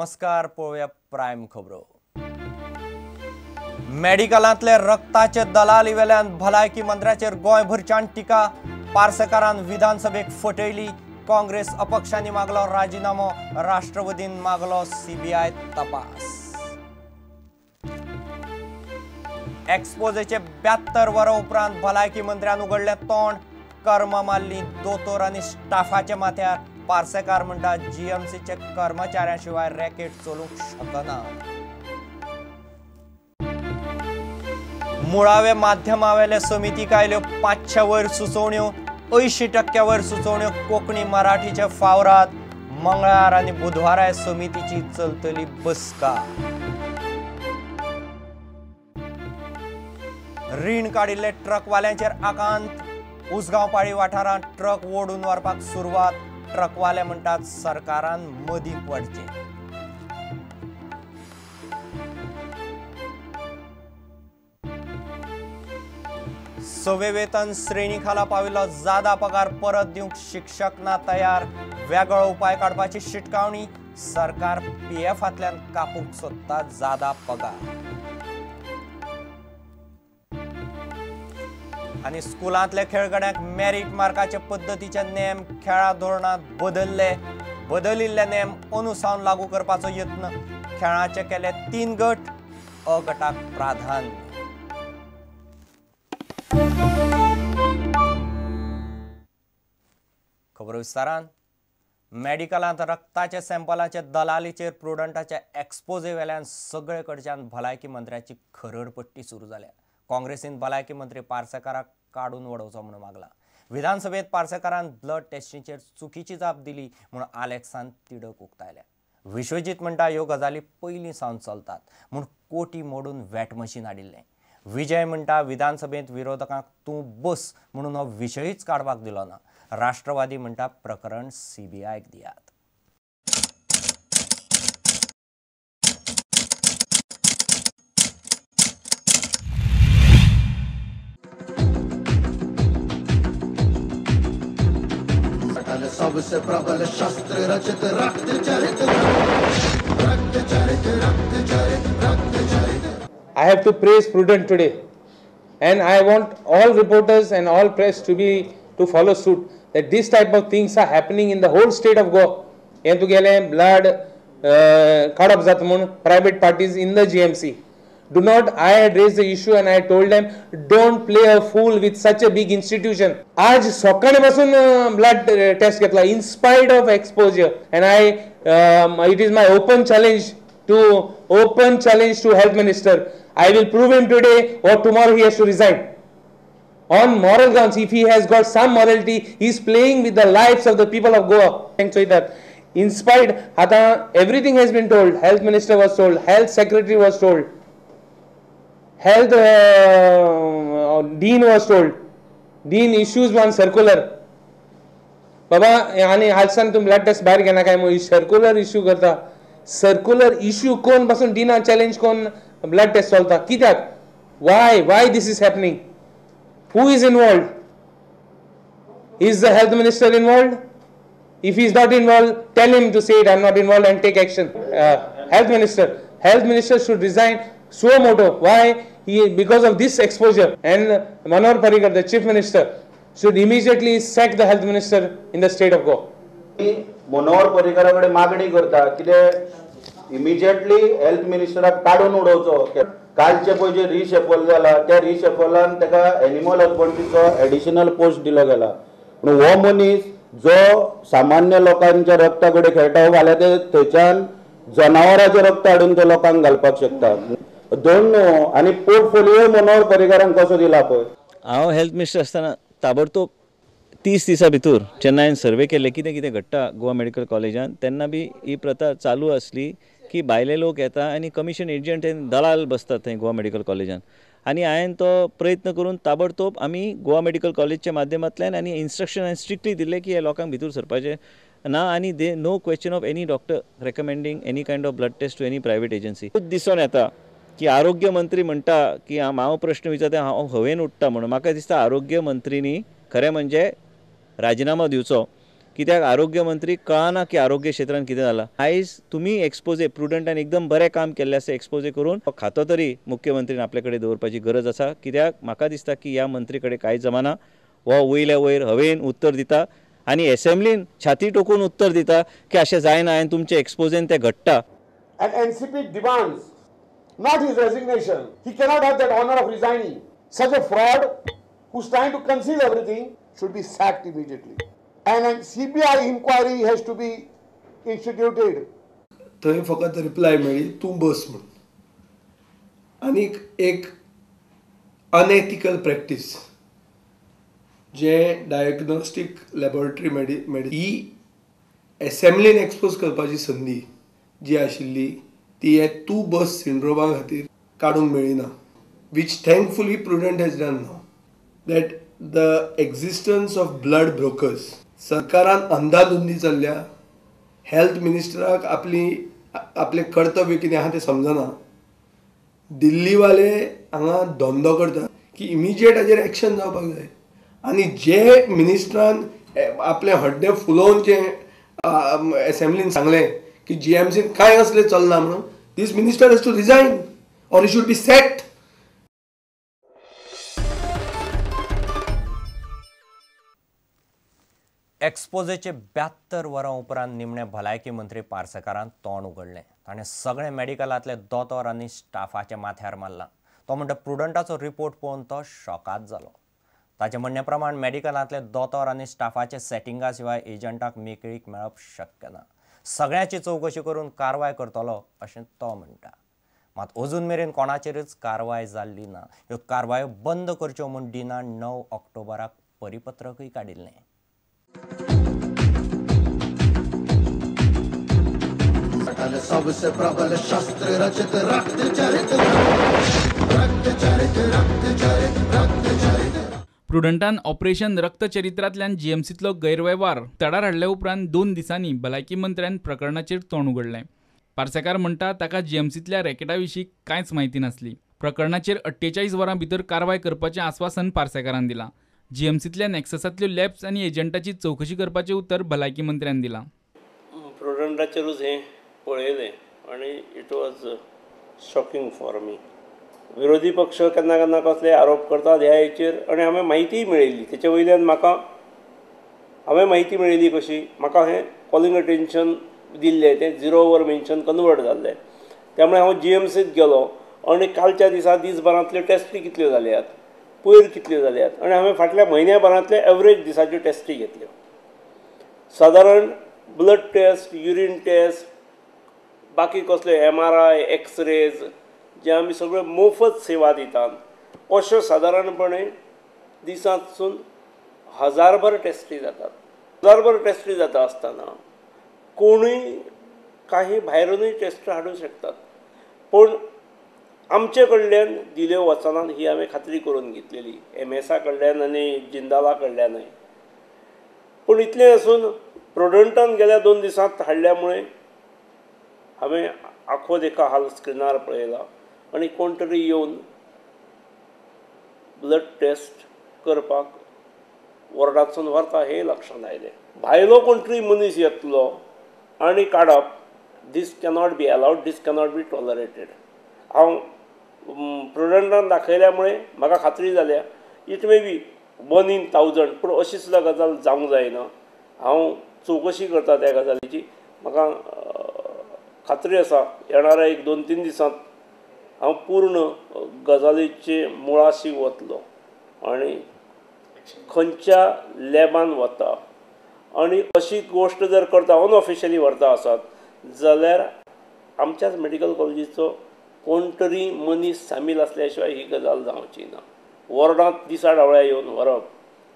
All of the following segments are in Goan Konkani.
नमस्कार, पळोवया प्रायम खबरो। मेडिकलांतले रक्ताचे दलाली वेल्यान भलायकी मंत्र्याचेर गोंयभरच्यान टिका। पार्सेकारान विधानसभेक फटयली। काँग्रेस अपक्षांनी मागलो राजीनामो, राष्ट्रवादीन मागलो सीबीआय तपास। एक्सपोजेचे 72 वरां उपरांत भलायकी मंत्र्यान उगडलें तोंड, कर्म मारली दोतोर आनी स्टाफाच्या माथ्यार। पार्सेकार म्हणटा जीएमसीचे कर्मचाऱ्यां शिवाय रॅकेट चलूंक शकना। मुळावे माध्यमावेले समितीक आयल्यो 500 वयर सुचोवण्यो, 80% वयर सुचोवण्यो कोंकणी मराठीचे फावरात। मंगळार आनी बुधवाराय समितीची चलतली बसका। रीण काडिल्ले ट्रकवाल्यांचेर आकांत। उसगांव पाळी वाठारांत ट्रक ओडून व्हरपाक सुरवात। ट्रकवाले म्हणटात सरकारान मदीं पडचें। सवे वेतन श्रेणी खाला पाविल्लो जादा पगार परत दिवंक शिक्षक ना तयार। वेगळो उपाय काडपाची शिटकावणी। सरकार पीएफांतल्यान कापूंक सोदता जादा पगार। आनी स्कुलांतल्या खेळगड्यांक मेरीट मार्काचे पद्दतीचे नेम खेळा धोरणांत बदलले। बदलिल्ले नेम अंदू सावन लागू करपाचो यत्न। खेळाचे केले 3 गट, अ गटाक प्राधान्य। खबर विस्तारान। मेडिकलांत रक्ताच्या सॅम्पलाचे दलालीचेर प्रुडंटाच्या एक्सपोजे वेल्यान सगळे कडच्यान भलायकी मंत्र्याची खरडपट्टी सुरू जाल्या। काँग्रेसीन भलायकी मंत्री पार्सेकाराक काडून वडोवचो म्हणून मागला। विधानसभेत पार्सेकारान ब्लड टेस्टीचेर चुकीची जाप दिली म्हणून आलेक्सान तिडक उक्तायल्या। विश्वजीत म्हणटा ह्यो गजाली पयलीं सावन चलतात म्हूण कोटी मोडून वेट मशीन हाडिल्लें। विजय म्हणटा विधानसभेंत विरोधकांक तूं बस म्हणून हो विशयूच काडपाक दिलो ना। राष्ट्रवादी म्हणटा प्रकरण सीबीआयक दियात। सबसे प्रबल शस्त्र रचित रक्त चरित रक्त चरित रक्त चरित रक्त चरित। I have to praise Prudent today, and I want all reporters and all press to follow suit that this type of things are happening in the whole state of Goa. हें तुगेलें ब्लड काडप जाता म्हूण private parties in the GMC. Do not, I had raised the issue and I told them, don't play a fool with such a big institution. आज सकाळी पासून ब्लड टेस्ट घेतला in spite of exposure, and I it is my open challenge to health minister. I will prove him today or tomorrow he has to resign. On moral grounds, if he has got some morality, he is playing with the lives of the people of Goa. So that in spite, आता everything has been told. Health minister was told, health secretary was told, health dean was told. Dean issues one circular. बाबा आनी हालसान तूं ब्लड टेस्ट भायर घेना काय म्हूण सर्कुलर इश्यू करता। सर्कुलर इश्यू कोण पासून डिना चॅलेंज कोण ब्लड टेस्ट चलता कित्याक? Why why this is happening? Who is involved? Is the health minister involved? If he is not involved, tell him to say it, I am not involved and take action. Health minister should resign suo moto. Why? He, because of this exposure. And Manohar Parrikar, the chief minister, should immediately sack the health minister in the state of Goa. Manohar Parrikara कडेन मागणी करता कितें इमिजिएटली हेल्थ मिनिस्टराक काडून उडोवचो। कालचे पळय जे रिशफल जाला त्या रिशफलान ताका एनिमल हजबंड्रीचो एडिशनल पोस्ट दिलो गेला। पूण हो मनीस जो सामान्य लोकांच्या रक्ता कडेन खेळटा फाल्यां ते थंयच्यान जनावरांचें रक्त हाडून ते लोकांक घालपाक शकता। दोन न्हू आनी पोर्टफोलियो मनोहर पर्रीकारान कसो दिला पळय। हांव हेल्थ मिनिस्टर आसतना ताबडतोब 30 दिसां भितर चेन्नयन सर्वे केल्ले कितें कितें घडटा गोवा मेडिकल कॉलेजान। तेन्ना बी ही प्रथा चालू आसली की भायले लोक येता आनी कमिशन एजंट दलाल बसतात थंय गोवा मेडिकल कॉलेजान। आनी हांवें तो प्रयत्न करून ताबडतोब आमी गोवा मेडिकल कॉलेजच्या माध्यमांतल्यान आनी इन्स्ट्रक्शन हांवें स्ट्रिक्टली दिल्लें की ह्या लोकांक भितर सरपाचें ना आनी they no question of any doctor recommending any kind of blood test to any private agency. दिसून येता की आरोग्य मंत्री म्हणटा की हांव प्रश्न विचारता हांव हवेन उडटा म्हणून। म्हाका दिसता आरोग्य मंत्रीनी खरें म्हणजे राजिनामो दिवचो कित्याक आरोग्य मंत्री कळना की आरोग्य क्षेत्रान कितें जालां. आयज तुमी एक्सपोजे प्रुडंटान एकदम बरें काम केल्लें आसा, एक्सपोजे करून खातो तरी मुख्यमंत्रीन आपले कडेन दवरपाची गरज आसा. कित्याक म्हाका दिसता की ह्या मंत्री कडेन कांय जमाना, हो वयल्या वयर हवेन उत्तर दिता आनी एसेंब्लीन छाती टोकून उत्तर दिता की अशें जायना आनी तुमचे एक्सपोजेन तें घडटा. And NCP demands not his resignation. He cannot have that honor of resigning. Such a fraud who's trying to conceal everything should be sacked immediately. And a CBI inquiry has to be instituted. थंय फकत रिप्लाय मेळ्ळी तूं बस म्हणून. आनीक एक अनएथिकल प्रॅक्टीस जे डायग्नोस्टीक लॅबोरेटरी मेडि ही एसेंब्लीन एक्सपोज करपाची संदी जी आशिल्ली ती हे तूं बस सिंड्रोमा खातीर काडूंक मेळ्ळी ना, which thankfully Prudent has done now. That the existence of blood brokers, सरकारान अंदाधुंदी चल्ल्या, हेल्थ मिनिस्टराक आपली आपलें कर्तव्य कितें आहा तें समजना, दिल्लीवाले हांगा धंदो करता की इमिजिएट हाजेर एक्शन जावपाक जाय. आनी जे मिनिस्टरान आपलें हड्डें फुलोवन जें एसेंब्लीन सांगलें की जीएमसीन कांय असलें चलना म्हणून, this minister has to resign or he should be sacked. एक्सपोजेचे 72 वरां उपरांत निमणे भलायकी मंत्री पार्सेकारान तोंड उगडलें. ताणें सगळे मेडिकलांतले दोतोर आनी स्टाफाच्या माथ्यार मारला. तो म्हणटा प्रुडंटाचो रिपोर्ट पळोवन तो शॉकाद जालो. ताचे म्हणणे प्रमाण मेडिकलांतले दोतोर आनी स्टाफाचे सेटिंगा शिवाय एजंटाक मेकळीक मेळप शक्य ना. सगळ्यांची चवकशी करून कारवाय करतलो अशें तो म्हणटा. मात अजून मेरेन कोणाचेरच कारवाय जाल्ली ना. ह्यो कारवायो बंद करच्यो म्हूण डिनान 9 ऑक्टोबराक परिपत्रकूय काडिल्लें. सबसे प्रबल शस्त्र रचित रक्त चरित रक्त चरित रक्त चरित रक्त चरित. प्रुडंटान ऑपरेशन रक्तचरित्रांतल्यान जीएमसींतलो गैरवेव्हार तडार हाडल्या उपरांत 2 दिसांनी भलायकी मंत्र्यान प्रकरणाचेर तोंड उगडलें. पार्सेकार म्हणटा ताका जीएमसींतल्या रॅकेटा विशीं कांयच म्हायती नासली. प्रकरणाचेर 48 वरां भितर कारवाय करपाचें आस्वासन पार्सेकारान दिलां. जीएमसींतल्या नॅक्ससांतल्यो लॅब्स आनी एजंटाची चवकशी करपाचें उतर भलायकी मंत्र्यान दिलां. प्रुडंटाचेरूच हें पळयलें आनी it was shocking for me. विरोधी पक्ष केन्ना केन्ना कसले आरोप करतात ह्या हेचेर आनी हांवें म्हायतीय मेळयली. तेचे वयल्यान म्हाका हांवें म्हायती मेळयली कशी, म्हाका हें कॉलिंग अटेन्शन दिल्लें तें झिरो वर मेन्शन कन्वर्ट जाल्लें. त्यामुळे हांव जीएमसींत गेलो आनी कालच्या दिसा दीसभरांतल्यो टेस्टी कितल्यो जाल्यात, पयर कितल्यो जाल्यात आनी हांवें फाटल्या म्हयन्या भरांतले एवरेज दिसाच्यो टेस्टी घेतल्यो. सादारण ब्लड टेस्ट, युरीन टेस्ट, बाकी कसले MRI, X-rays जे आमी सगळे मोफत सेवा दितात अश्यो सादारणपणे दिसांतसून 1000भर टेस्टी जातात. 1000भर टेस्टी जाता आसतना कोणूय काही भायरूनय टेस्ट हाडूंक शकतात, पूण आमचे कडल्यान दिल्यो वचनात ही हांवें खात्री करून घेतलेली एमएसा कडल्यान आनी जिंदाला कडल्यानय. पूण इतलें आसून प्रुडंटान गेल्या 2 दिसांत हाडल्या मुळे हांवें आखो देखा हाल स्क्रिनार पळयला आनी कोण तरी येवन ब्लड टेस्ट करपाक वॉर्डांतसून व्हरता हें लक्षांत आयलें. भायलो कोण तरी मनीस येतलो आनी काडप, this cannot be allowed, this cannot be tolerated. हांव प्रुडंटान दाखयल्या मुळे म्हाका खात्री जाल्या it may be 1 in 1000, पूण अशी सुद्दां गजाल जावंक जायना. हांव चवकशी करता त्या गजालीची. म्हाका खात्री आसा येणाऱ्या 1 2 3 दिसांत हांव पूर्ण गजालीचे मुळाशी वतलो आनी खंयच्या लॅबान वता आनी अशी गोश्ट जर करता अनऑफिशियली व्हरता आसत जाल्यार आमच्याच मेडिकल कॉलेजीचो कोण तरी मनीस सामील आसल्या शिवाय ही गजाल जावची ना. वॉर्डांत दिसा डावळ्या येवन व्हरप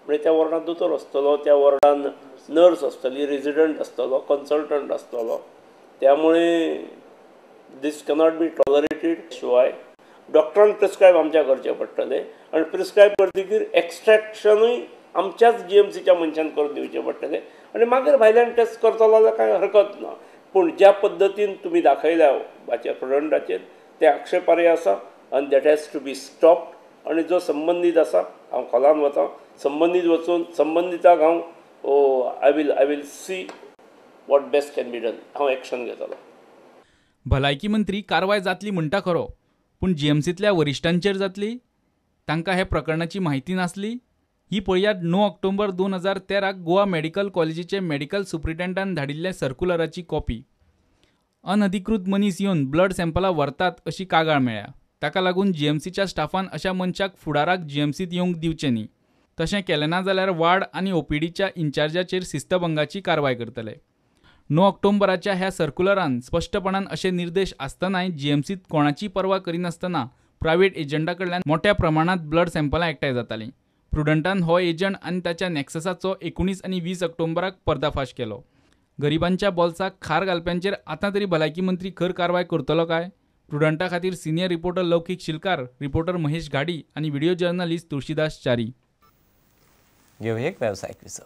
म्हणजे त्या वॉर्डांत दोतोर आसतलो, त्या वॉर्डान नर्स आसतली, रेजिडंट आसतलो, कन्सल्टंट आसतलो. त्यामुळे दीस कॅनॉट बी टॉलरेटेड. शिवाय डॉक्टरान प्रिस्क्रायब आमच्या करचें पडटलें आनी प्रिस्क्रायब करतकीर एक्स्ट्रेक्शनूय आमच्याच जीएमसीच्या मनशान करून दिवचें पडटलें आनी मागीर भायल्यान टेस्ट करतलो जाल्यार कांय हरकत ना. पूण ज्या पद्दतीन तुमी दाखयल्या हाचेर प्रुडंटाचेर तें आक्षेपार्य आसा आनी that has to be stopped. आनी जो संबंदीत आसा हांव खोलान वता, संबंदीत वचून संबंदिताक हांव I will see what best can be done. हांव एक्शन घेतलो. भलायकी मंत्री कारवाय जातली म्हणटा खरो, पूण जीएमसींतल्या वरिश्ठांचेर जातली? तांकां हे प्रकरणाची म्हायती नासली? ही पळयात 9 ऑक्टोबर 2013 गोवा मेडिकल कॉलेजीचे मेडिकल सुप्रिटेंडान धाडिल्ले सर्कुलराची कॉपी. अनधिकृत मनीस येवन ब्लड सॅम्पलां व्हरतात अशी कागाळ मेळ्ळ्या. ताका लागून जीएमसीच्या स्टाफान अशा मनशाक फुडाराक जीएमसींत येवंक दिवचें न्ही. तशें केलें ना जाल्यार वार्ड आनी ओपीडीच्या इन्चार्जाचेर शिस्तभंगाची कारवाय करतले. 9 ऑक्टोबराच्या ह्या सर्कुलरान स्पश्टपणान अशे निर्देश आसतनाय जीएमसींत कोणाची पर्वा करिनासतना प्रायव्हेट एजंटा कडल्यान मोठ्या प्रमाणांत ब्लड सॅम्पलां एकठांय जातालीं. प्रुडंटान हो एजंट आनी ताच्या नॅक्ससाचो 19 आनी 20 ऑक्टोबराक पर्दाफाश केलो. गरिबांच्या बोल्साक खार घालप्यांचेर आतां तरी भलायकी मंत्री खर कारवाय करतलो काय? प्रुडंटा खातीर senior reporter Laukik Shilkar, reporter Mahesh Ghadi आनी व्हिडिओ जर्नलिस्ट तुळशीदास च्यारी. घेवया एक वेवसायीक विसव.